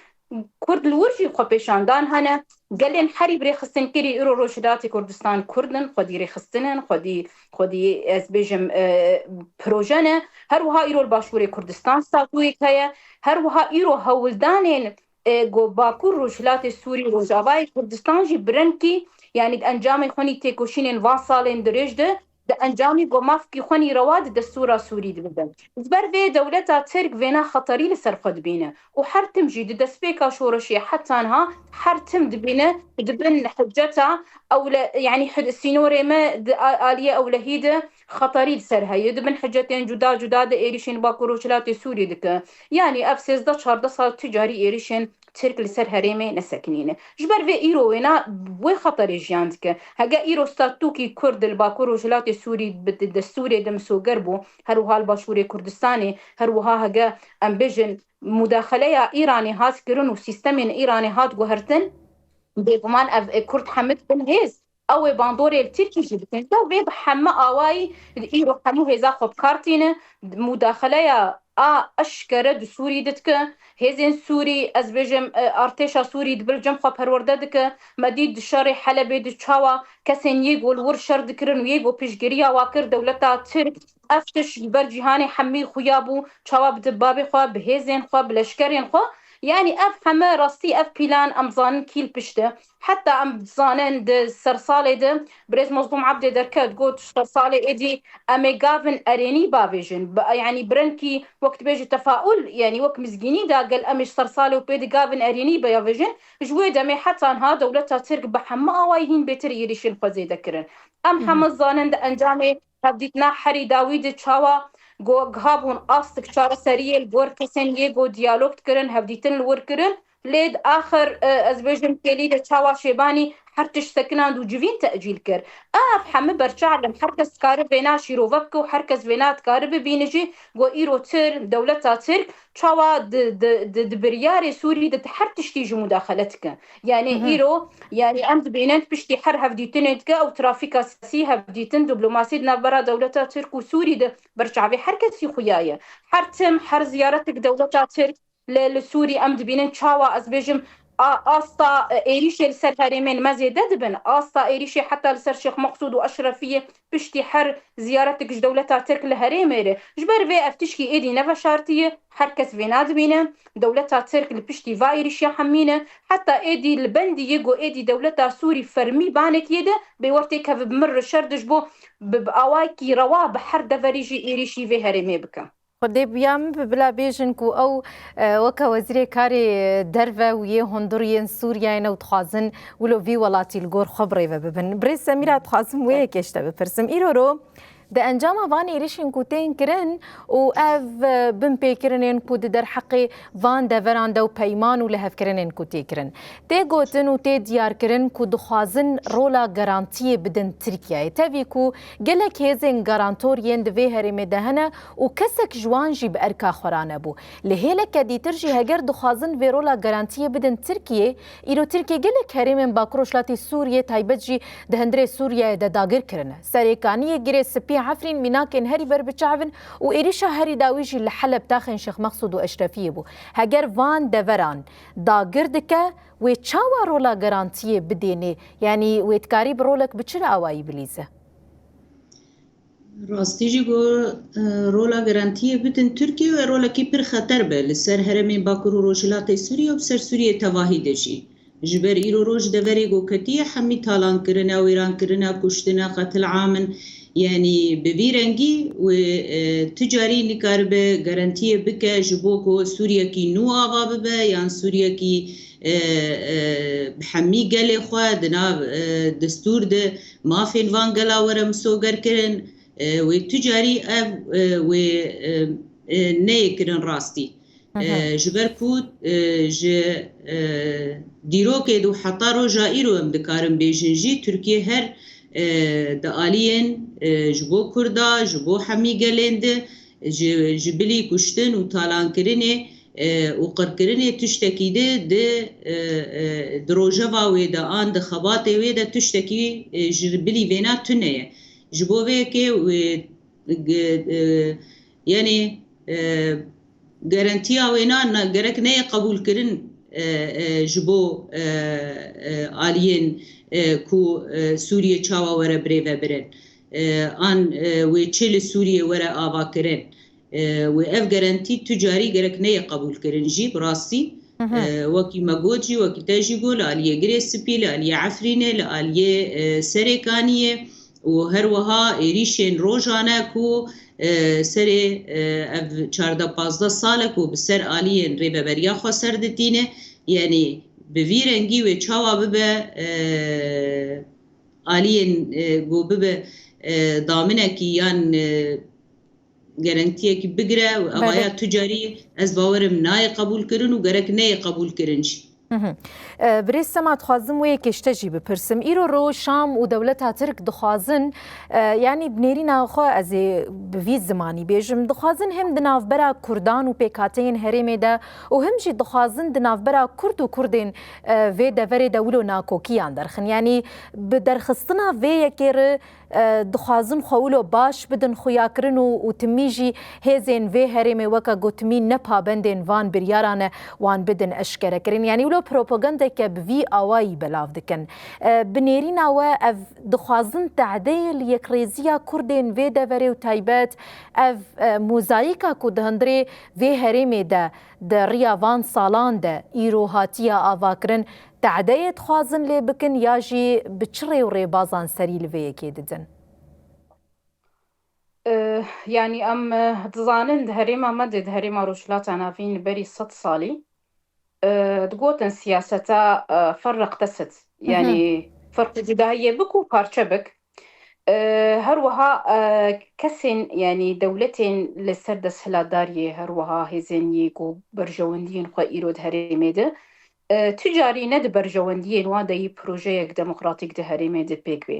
Kurd li wir jî xwepêşandan hene. Gelên herî bi rêxistinkirî îro Rojhilatê Kurdistan Kurd in, xwedî rêxistin in, xwedî, xwedî ez bêjim, e, proje ne. Her wiha îro li Başûrê Kurdistan statûyek heye. Her wiha îro hewldanên, e, ku Bakur Rojhilatê Sûrî, Rojavayê Kurdistan jî bi rengkî, yanî di encamê xwe nî têkoşînên van salên dirêj de, di encamî ku mafkî xwe nî rewa di destûra Sûrî de bibin. Ji ber vê dewleta Tirk vêna xeterî li ser xwe dibîne û her tim jî di destpêka şoreşê heta niha her tim dibîne di bin hiceta ewle-, yanî hid-, sînorê me di a-, aliyê ewlehî de xeterî li ser heye. Di bin hicetên cuda cuda de êrîşên Bakur Rojhilatê Sûrî dike. Yanî ev sêzdeh çardeh sal tu carî êrîşên Tirk li ser herêmê nesekinîne. Ji ber vê îro wêna wê xeterê jiyan dike. Hege îro statûkî Kurd li Bakur Rojhilatê Sûrî bi di-, destûrê de misoger bû, her wiha li Başûrê Kurdistanê, her wiha hege em bêjin mudaxeleya Îranê hat kirin û sîstemên Îranê hat guhertin, bêguman ev, e, Kurd hemî dibin hêz. Ew ê bandorê li Tirkî jî bikin. Ew vê bi heme awayî îro hemû hêza xwe bi kar tîne, mudaxeleya a eşkere di Sûrî didike. Hêzên Sûrî, ez bêjim, e, artêşa Sûrî dibe li cem xwe perwerde dike. Me dît di şerê Helebê de çawa kesên yê ku li wir şer dikirin û yê ku piştgiriya wa kir dewleta Tirk, ev tişt li ber cîhanê hemî xuya bû, çawa bi dibabê xwe, bi hêzên xwe, bi leşkerên xwe. Yanî ev heme rastî ev pîlan em zanin kî li pişt e. Heta em dizanin di sersalê de birêz Mezlûm Ebdê derket got, sersalê êdî em ê gavin erênî bavêjin. Bi, yanî bi rengkî wek dibêje tefaul, yanî wek mizgînî da gel em ê ji sersalê û pê di gavin erênî biyavêjin. Ji wê demê heta niha dewleta Tirk bi hemû awayî hîn bêtir êrîşên xwe zêde kirin. Em Hı hı. heme zanin di encamê hevdîtina herî dawî de çawa go gihabûn astik çareseriyê li gor kesên yê go diyalog dikirin, hevdîtin li wir kirin. Lê di axir, e, ez bêjim, kêlî de çawa Şêbanî her tişt sekinand û civîn tecîl kir. Ev hemî berçav in, her kes dikare vêna şîrove bike û her kes vêna dikare bibîne jî, ku îro Tir-, dewleta Tirk çawa di, di, di, di biryarê Sûrî de her tiştî jî mudaxele dike. Yanî Hı hı. îro, yanî em dibînin piştî her hevdîtinê dike ew trafîka siyasî, hevdîtin diplomasî di navbera dewleta Tirk û Sûrî de berçavê her kesî xuya ye. Her tim, her ziyaretek dewleta Tirk li, li Sûrî em dibînin çawa, ez bêjim, a-, asta, e, êrîşê li ser herêmên me zêde dibin. Asta êrîşê heta li ser Şêx Meqsûd û Eşrefiyê piştî her ziyaretek ji dewleta Tirk li herêmê re. Ji ber vê ev tişkî êdî neveşartiye, her kes vê nadibîne. Dewleta Tirk li piştî va êrîşê hemî ne. Heta êdî li bendî yê ku êdî dewleta Sûrî fermî banek yê de bê wer têkeve bi mir re şer de ji bo bi, bi awayekî rewa bi her deverî jî êrîşî vê herêmê bike. Xwedê biya min bi bila bêjin ku ew, e, weke Wezîrê Karê Derve û yê hundir yên Sûriyeyê ne û dixwazin wilo vî welatî li gor xwe birêve bibin. Birêz Semîra, dixwazim wê yekê ji te bipirsim. Îro ro di encama van êrişên ku tên kirin û ev, e, binpêkirinên ku di derheqê van deveran de û peyman û lihevkirinên ku tê kirin. Tê gotin û tê diyarkirin ku dixwazin rola garantiyê bidin Tirkiyeyê. Tevî ku gelek hêzên garantor yên di vê herêmê de hene û kesek ji wan jî bi erka xwe re nebû. Li hêleke dîtir jî heger dixwazin vê rola garantiyê bidin Tirkiyê, îro Tirkiye gelek herêmên Bakur Rojhilatê Sûriyê taybet jî di hundirê Sûriyeyê de dagir kirine. Serêkaniyê Girê Spî, Efrîn mînakên herî berbiçav in û êrîşa herî dawî jî li Heleb taxên Şêx Meqsûd û Eşrefiyê bû. Heger van deveran dagir dike, wê çawa rola garantiyê bidênê? Yanî wê dikarî bi rolek bi çi awayî bilîze? Rastî jî ku, e, rola garantiyê bidin Tirkiye wê rolekî pir xeter be li ser herêmên Bakur û Rojhilatê Sûriye û bi ser Sûriyê tevahî de jî. Ji ber îro roj deverê ku ketiye hemî talankirine, wêrankirine, kuştine, qetil am in. Yanî bi vî rengî wê, e, tu carî nikaribe garantiyê bike ji bo ku Sûriyekî nû ava bibe yan Sûriyekî, e, e, bi hemî gelê xwe di nav, e, destûr de mafên van gela were misoger kirin. E, wê tu carî ev, e, wê, e, e, neyê kirin rastî. Hı hı. E, ji ber ku, e, ji, e, dîrokê de û heta roja îro em dikarin bêjin jî, Tirkiye her, e, di aliyên, e, ji bo Kurda, ji bo hemî gelên de, ji, ji bilî kuştin û talankirinê, e, û qirkirinê tiştekî de, di, e, e, di rojeva wê de an di xebatê wê de tiştekî, e, ji bilî vêna tune ye. Ji bo vê yekê wê, e, yanî, e, garantiya wêna ne, gerek neyê qebûlkirin, e, e, ji bo, e, e, aliyên, e, ku, e, Sûriye çawa were birêvebirin. E, an, e, wê çi li Sûriye were avakirin. E, wê ev garantî tu carî gerek neyê qebûlkirin jî, bi rastî. Hı hı. E, wekî me got jî, wekî te jî got, li aliyê Girê Spî, li aliyê Efrînê, li aliyê, e, Serêkaniyê û her wiha êrîşên rojane ku, e, serê, e, ev çardeh pazdeh sal e ku bi ser aliyên rêveberiya xwe ser ditîne, yanî bi vî rengî wê çawa bibe, e, aliyên, e, ku bibe, e, daminekî yan, e, gerentiyekî bigire, Belê. Ev ya tu carî ez bawerim nayê qebûlkirin û gerek neyê qebûlkirin jî. Hı hı. E, Birêz Sema, dixwazim wê yekê ji te jî bipirsim. Îro ro Şam û dewleta Tirk dixwazin, e, yanî bi nêrîna xwe ez ê bi vî zimanî bêjim, dixwazin hem di navbera Kurdan û pêkhateyên herêmê de û hem jî dixwazin di navbera Kurd û Kurdên, e, vê deverê de wilo nakokiyan derxin. Yanî bi derxistina vê yekê re, e, dixwazin xwe wilo baş bidin xuyakirin û, û timî jî hêzên vê herêmê weke gotimî ne pabendên van biryara ne wan bidin eşkerekirin. Yanî wilo propagandeke bi vî awayî belav dikin. E, bi nêrîna we ev dixwazin tehdeyê li yekrêziya Kurdên vê deverê û taybet ev, e, mozayîka ku di hundirê vê herêmê de di riya van salan de îro hatiye avakirin, tehdeyê dixwazin lê bikin ya jî bi çi rê û rêbazan serî li vê yekê didin? Eh, yanî em, eh, dizanin di herêma me de, di herêma Rojhilata Navîn li berî sed salî, eh, digotin siyaseta, eh, ferriq tesit. Hı hı. Yanî ferq û cudahiyê bik û parçe bik. E, her wiha, e, kesên, yanî dewletên li ser desthilatdariyê, her wiha hêzên yê ku berjewendiyên xwe îro di herêmê de, e, ti carî ne di berjewendiyên wan de yî projeyek demokratîk di herêmê de pêk bê.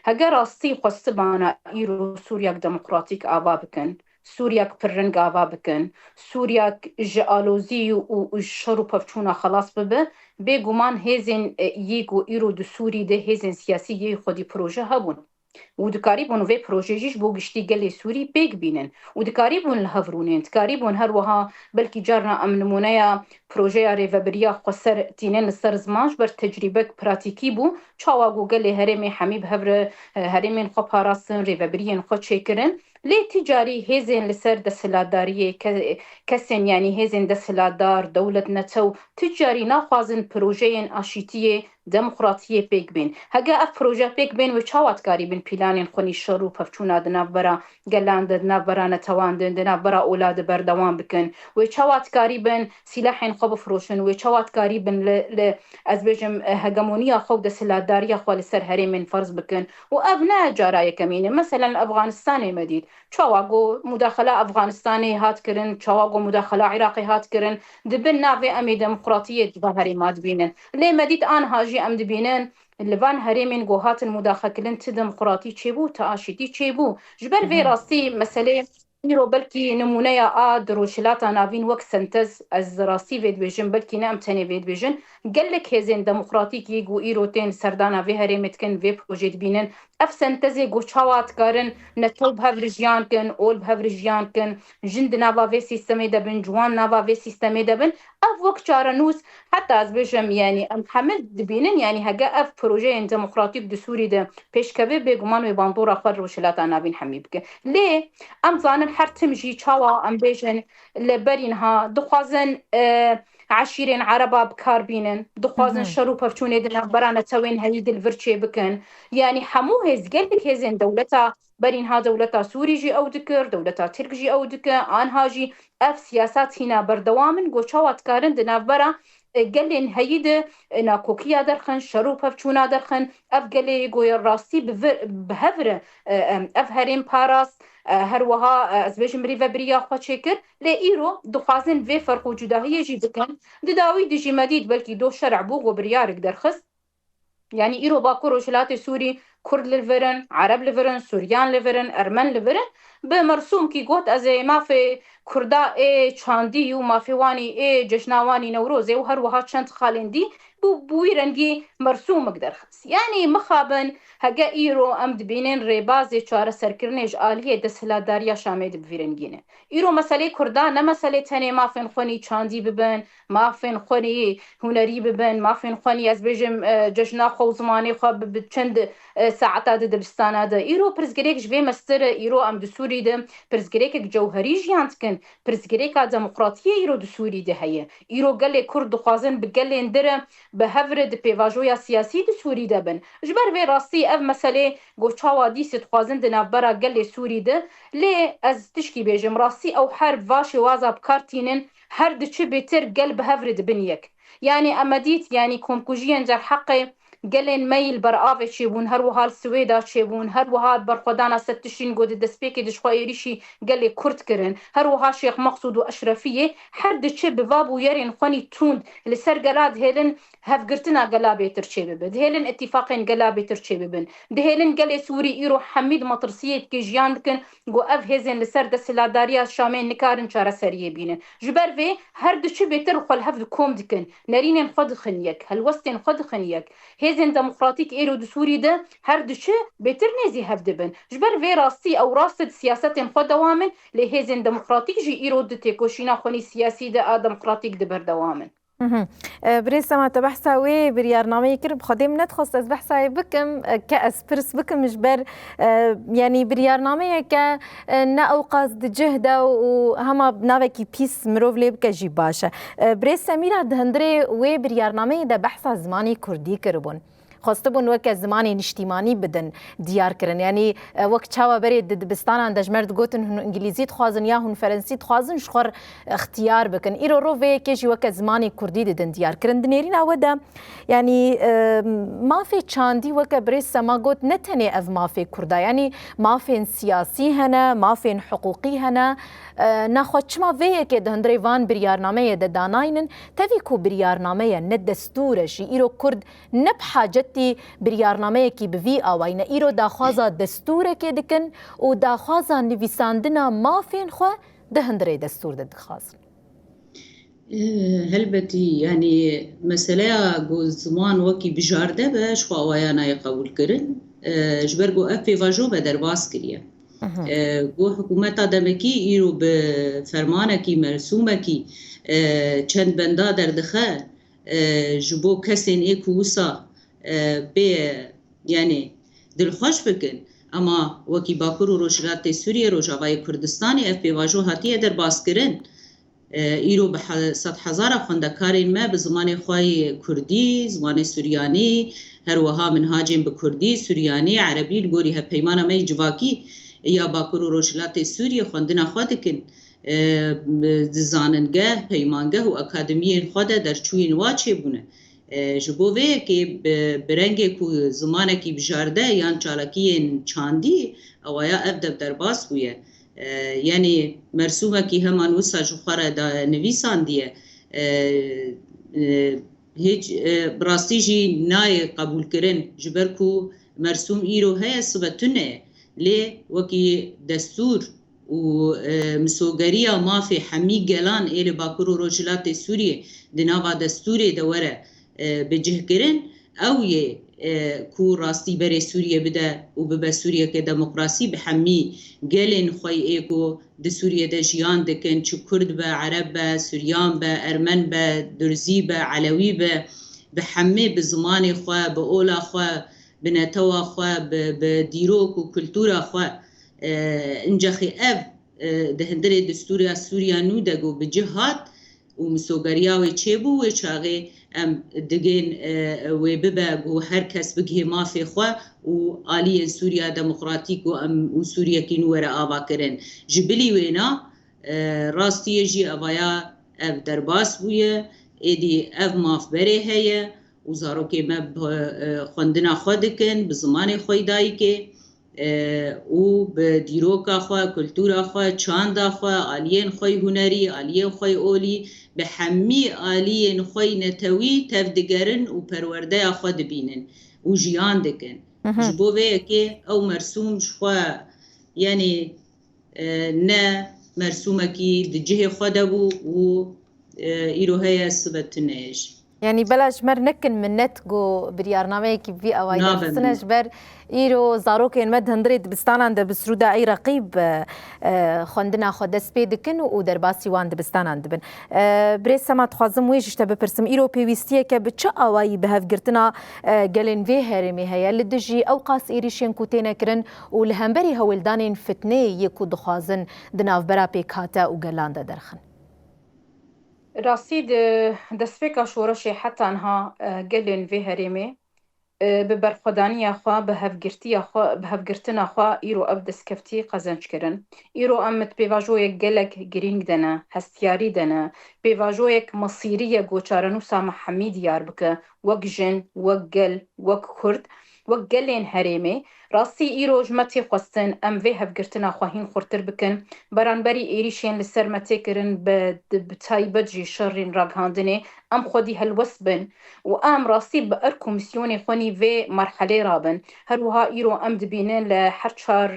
Heger rastî xwestibana îro Sûriyek demokratîk ava bikin, Sûriyek pirreng ava bikin, Sûriyek ji alozî û, û ji şer û pevçûna xelas bibe, bêguman hêzên, e, yê ku îro di Sûrî de hêzên siyasî yê xwedî proje hebûn. Û dikarîbûn vê projê jî ji bo giştî gelê Sûrî pêk bînin. Û dikarîbûn li hev rûnên, dikarîbûn her wiha belkî carna em nimûneya projeya rêvebiriya xweser tînin li ser ziman ji ber tecrîbek pratîkî bû, çawa ku gelê herêmê hemî bi hev re, e, herêmên xwe parastin, rêvebiriyên xwe çêkirin. Lê ti carî hêzên li ser desthilatdariyê, ke-, kesên, yanî hêzên desthilatdar, dewlet, netew, ti carî naxwazin projeyên aşîtiyê, demokratiyê pêk bên. Hege ev proje pêk bên, wê çawa dikarîbin planên xwe nî şer û pevçûna di navbera gelan de, di navbera netewan de, di navbera ola de berdewam bikin? Wê çawa dikarîbin sîlehên xwe bifroşin? Wê çawa dikarîbin li, li, ez bêjim, e, hegemoniya xwe û desthilatdariya xwe li ser herêmên ferz bikin? Û ev ne cara yekemîn e. Meselen li Efxanistanê me dît. Çawa ku mudaxela Efxanistanê hat kirin, çawa ku mudaxela Iraqê hat kirin, di bin navê em ê demokratiyê di van herêma dibînin. Lê me dît anha jî em dibînin, li van herêmên ku hatin mudaxekirin ti demokratî çêbû, ti aşîtî çêbû. Ji ber vê Mhm. rastî meselê îro belkî nimûneya a di Rojhilata Navîn wek sentez, ez rastî vê dibêjim, belkî ne em tenê vê dibêjin, gelek hêzên demokratîk yê ku îro tên serdana vê herêmê dikin, vê projê dibînin, ev sentezê ku çawa dikarin netew bi hev re jiyan kin, ol bi hev re jiyan kin, jin di nava vê sîstemê de bin, ciwan nava vê sîstemê de bin, ev wek çarenûs, heta ez bêjim, yanî em hemil dibînin, yanî hege ev projeyên demokratîk di Sûrî de pêşkeve, bêguman wê bandora xwe li Rojhilata Navîn hemî bike. Lê em zanin her tim jî çawa em bêjin li berî niha dixwazin, e, eşîrên Ereba bi kar bînin, dixwazin Mhm. şer û pevçûnê di navbera netewên heyî di li vir çê bikin. Yanî hemû hêz, gelek hêzên dewleta berî niha dewleta Sûrî jî ew dikir, dewleta Tirk jî ew dike, anha jî ev siyasat hîna berdewam in, ku çawa dikarin di navbera, e, gelên heyî de, e, nakokiya derxin, şer û pevçûna derxin, ev gelê ku ye rastî bi vir, bi hev re, e, em, ev herêm parast, e, her wiha, e, ez bêjim rêvebiriya xwe çêkir, lê îro dixwazin vê ferq û cudahiyê jî bikin. Di dawî de jî me dît belkî do şerh bû ku biryarek derxist. Yanî îro Bakur Rojhilatê Sûrî, Kurd li vir in, Ereb li vir in, Suryan li vir in, Ermen li vir in, bi mersûmkî got, ez ê mafê Kurda ê çandî û mafê wanî ê cejna wanî Newrozê û her wiha çend xalên dî bû, bi wî rengî mersûmik derxist. Yanî mixabin, hege îro em dibînin rêbazê çareserkirinê ji aliyê desthilatdariya Şamê de bi vî rengî ne. Îro meselê Kurda ne meselê tenê mafên xwe nî çandî bibin, mafên xwe nî hunerî bibin, mafên xwe nî, ez bêjim, e, cejna xwe û zimanê xwe bi, bi çend, e, saeta di dibistana de. Îro pirsgirêk ji vê mestir e, îro em di Sûrî de pirsgirêkek cewherî jiyan dikin. Pirsgirêka demokratiyê îro di Sûrî de heye. Îro gelê Kurd dixwazin bi gelên di re, bi hev re di pêvajoya siyasî di Sûrî de bin. Ji ber vê rastî ev meselê ku çawa dîsê dixwazin di navbera gelê Sûrî de, lê ez tişkî bêjim, rastî ew her va şêwaza bi kar tînin, her diçi bêtir gel bi hev re dibin yek. Yanî em me dît, yanî komkujiyên derheqê gelên me yî li ber avê çêbûn, her wiha li Swêda çêbûn, her wiha berxwedana Sed Tişrîn ku di destpêkê de ji xwe êrîşî gelê Kurd kirin, her wiha Şêx Meqsûd û Eşrefiyê her diçi bi va bûyerên xwe nî tund li ser gela dihêlin hevgirtina gela bêtir çêbibe, dihêlin îtîfaqên gela bêtir çêbibin, dihêlin gelê Sûrî îro hemî di metirsiyê dike jiyan dikin, ku ev hêzên li ser desthilatdariya Şamê nikarin çareseriyê bînin. Ji ber vê her diçi bêtir xwe li hev dikom dikin, nerînên xwe dixin yek, helwestên xwe dixin yek. Hêzên demokratîk êro di Sûrî de her diçi bêtir nêzî hev dibin. Ji ber vê rastî ew rast e di siyasetên xwe dewam in, lê hêzên demokratîk jî îro di têkoşîna xwe nî siyasî de a demokratîk di berdewam in. Mhm. E, birêz Sema, te behsa wê biryarnameyê kir, bi Xwedê min nedixwest ez behsa wê bikim, e, ke ez pirs bikim ji ber, e, yanî biryarnameyeke, e, ne ewqas di cih de û hema navekî pîs mirov lê bike jî baş e. E, birêz Semîra, di hundirê wê biryarnameyê de behsa zimanê kurdî kiribûn. Xwestibûn weke zimanê niştîmanî bidin diyar kirin. Yanî, e, wek çawa berê di dibistanan de ji me re digotin, hûn îngilîzî dixwazin ya hûn ferensî dixwazin, ji xwe re ixtiyar bikin. Îro rov vê yekê jî weke zimanê kurdî didin diyar kirin. Di nêrîna we de, yanî, e, mafê çandî, weke birêz Sema got, ne tenê ev mafê kurda, yanî mafên siyasî hene, mafên hiqûqî hene. E, naxwe çima vê yekê di hundirê van biryarnameyê de danaynin, tevî ku biryarnameye ne destûr e jî, îro Kurd ne bi hacetî biryarnameyekî bi vî awayî ne. Îro daxwaza destûrekê dikin û daxwaza nivîsandina mafên xwe di hundirê destûr de dixwazin. Eh, helbetî, yanî meseleya ku ziman wekî bijarde be, ji xwe awaya nayê qebûlkirin. Eh, ji ber ku ev pêvajo be derbas kiriye. Mhm. Eh, ku hikûmeta demekî îro bi fermanekî, mersûmekî, eh, çend benda derdixe, eh, ji bo kesên ê ku wisa, eh, pê, yanî dilxweş bikin. Ema wekî Bakur û Rojhilatê Sûriyê, Rojavayê Kurdistanê ev pêvajo hatiye derbaskirin. E, îro bi he-, sedhezara xwendekarên me bi zimanê xwe yê kurdî, zimanê suryanî, her wiha minhacên bi kurdî, suryanî, erebî li gorî hevpeymana me yê civakî ya Bakur û Rojhilatê Sûriyê xwendina xwe dikin. E, di zanîngeh, peymangeh û akademiyên xwe de derçûyên wa çêbûne. E, ji bo vê yekê bi, bi rengê ku zimanekî bijarde yan çalakiyên çandî, ewaya ev dev derbas bûye. E, yanî mersûmekî heman wisa ji xwe re da nivîsandiye. E, e, hêç, e, bi rastî jî nayê qebûlkirin, ji ber ku mersûm îro heye, sibe tune ye. Lê wekî destûr û, e, misogeriya mafê hemî gelan ê li Bakur û Rojhilatê Sûriyê di nava destûrê de were, e, bicihkirin, ew yê, e, ku rastî berê Sûriyê bide û bibe Sûriyeke demokrasî bi hemî gelên xwe yê ku di Sûriyê de jiyan dikin, çi Kurd be, Ereb be, Suryan be, Ermen be, Durzî be, Elewî be, bi hemî, bi zimanê xwe, bi ola xwe, bi netewa xwe, bi, bi dîrok û kultura xwe, e, incexî ev, e, di hundirê destûra Sûriya nû de ku bi cih hat, û misogeriya wê çêbû, wê çaxê em digên, e, wê bibe ku her kes bigihê mafê xwe û aliyên Sûriya Demokratîk û em û Sûriyekî nû were avakirin. Ji bilî wêna, e, rastiyê jî evaya ev derbas bûye, êdî ev maf berê heye û zarokê me bi, e, xwendina xwe dikin, bi zimanê xwe yê dayikê. E, û bi dîroka xwe, kultura xwe, çanda xwe, aliyên xwe yê hunerî, aliyên xwe yê olî, bi hemî aliyên xwe yê netewî tev digerin û perwerdeya xwe dibînin û jiyan dikin. Mhm. Ji bo vê yekê ew mersûm ji xwe, yanî, e, ne mersûmekî di cihê xwe de bû û, e, îro heye, sibe tune ye jî. Yanî bela ji me re nekin minet ku biryarnameyekî bi vî awayî Nabe derxistine minet. Ji ber îro zarokên me di hundirê dibistanan de bi sirûda Ey Reqîb, e, e, xwendina xwe dest pê dikin û derbasî wan dibistanan dibin. E, Birêz Sema, dixwazim wê jî ji te bipirsim, îro pêwîstiyeke bi çi awayî bi hevgirtina, e, gelên vê herêmê heye? Li dijî ew qas êrîşên ku têne kirin û li hemberî hewldanên fitneyê yê ku dixwazin di navbera pêkhate û gelan de derxin? Rastî di destpêka şoreşê heta niha, e, gelên vê herêmê, e, bi berxwedaniya xwe, bi hevgirtiya xwe, bi hevgirtina xwe îro ev destkeftî qezenc kirin. Îro em mit pêvajoyek gelek girîng de ne, hestiyarî de ne. Pêvajoyek mesîrî ye ku çarenûsa me hemî diyar bike, wek jin, wek gel, wek Kurd, wek gelên herêmê. Rastî îro ji me tê xwestin em vê hevgirtina xwe hîn xurtir bikin, beranberî êrîşên li ser me tê kirin, bi, bi taybet jî şerên ragihandinê, em xwedî helwest bin û em rastî bi erk û misyonê xwe nî vê merhelê rabin. Her wiha îro em dibînin li her çar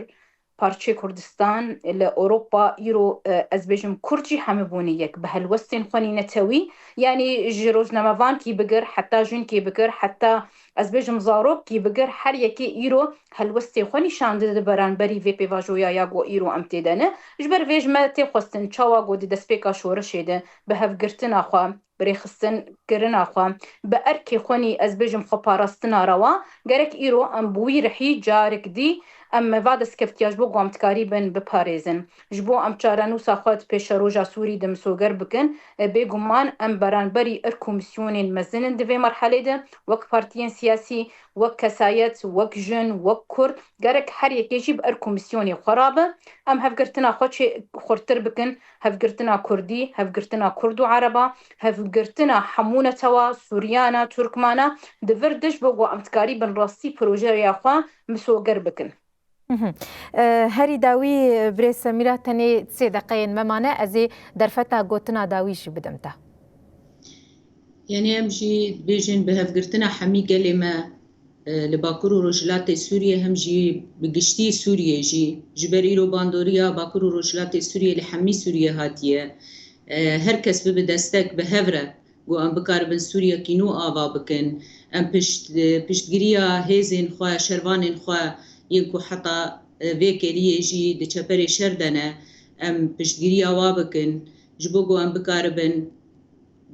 parçeyê Kurdistan, li Ewropa îro, e, ez bêjim Kurd jî hemû bûne yek. Bi helwestên xwe nî netewî, yanî ji rojnamevankî bigir, heta jinkê bigir, heta ez bêjim zarokî bigir, her yekê îro helwestê xwe nîşan dide di beranberî vê pêvajoya ya ku îro em tê de ne. Ji ber vê ji me tê xwestin çawa ku di destpêka şoreşê de bi hevgirtina xwe, bi rêxistinkirina xwe, bi erkê xwe nî ez bêjim xweparastina rewa, gerek îro em bi wî rihî carek dî em va destkeftiya ji bo ku em dikarîbin biparêzin. Ji bo em çarenûsa xwe di pêşeroja Sûrî de misoger bikin, e, bêguman em beranberî erk û misyonên mezin in di vê merhelê de, wek partiyên siyasî, wek kesayet, wek jin, wek Kurd, gerek her yekê jî bi erk û misyonê xwe rabe. Em hevgirtina xwe çê xurtir bikin, hevgirtina Kurdî, hevgirtina Kurd û Ereba, hevgirtina hemû netewa, Suryana, Turkmana, di vir de ji bo ku em dikarîbin rastî projeya xwe misoger bikin. Herî dawî birêz Semîra, tenê sê deqeyên me mane, ez ê derfeta gotina dawî jî bidim te. Yanî em jî dibêjin bi hevgirtina hemî gelê me li Bakur û Rojhilatê Sûriyê hem jî bi giştî Sûriyê jî, ji ber îro bandoriya Bakur û Rojhilatê Sûriyê li hemî Sûriyê hatiye. Her kes bibe destek bi hev re ku em bikaribin Sûriyekî nû ava bikin. Em pişt, piştgiriya hêzên xwe, şervanên xwe yên ku heta vê keriyê jî di çeperê şer de ne, em piştgiriya wa bikin, ji bo ku em bikaribin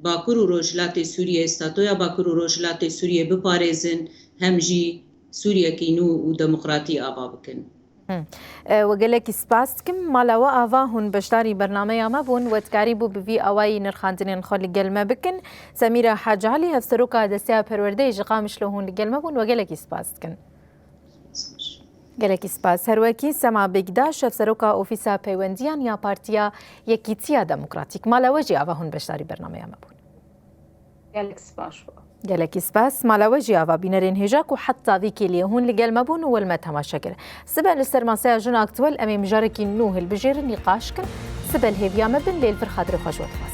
Bakur û Rojhilatê Sûriyê, statoya Bakur û Rojhilatê Sûriyê biparêzin, hem jî Sûriyekî nû û demokratî ava bikin. We gelekî spas dikim. Mala we ava, hûn beşdarî bernameya me bûn, we dikarîbû bi vî awayî nirxandinên xwe li gel me bikin. Semîra Hacalî, hevseroka Desteya Perwerdeyê ji Qamişlo, hûn li gel me bûn, we gelekî spas dikin. Gelekî spas. Her wekî Sema Bekdaş, hevseroka Ofîsa Peywendiyan ya Partiya Yekîtiya Demokratîk. Mala we jî ava, hûn beşdarî bernameya me bûn. Gelek spas. Gelekî spas. Mala we jî ava, bînerên hêja ku heta vî kêliyê hûn li gel me bûn û we li me temaşe kir. Sibe li ser masaya Jin Aktuel em ê mijarekî nû hilbijêrin, nîqaş kin. Sibe li hêviya me bin, lê li vir xatirê xwe ji we dixwazim.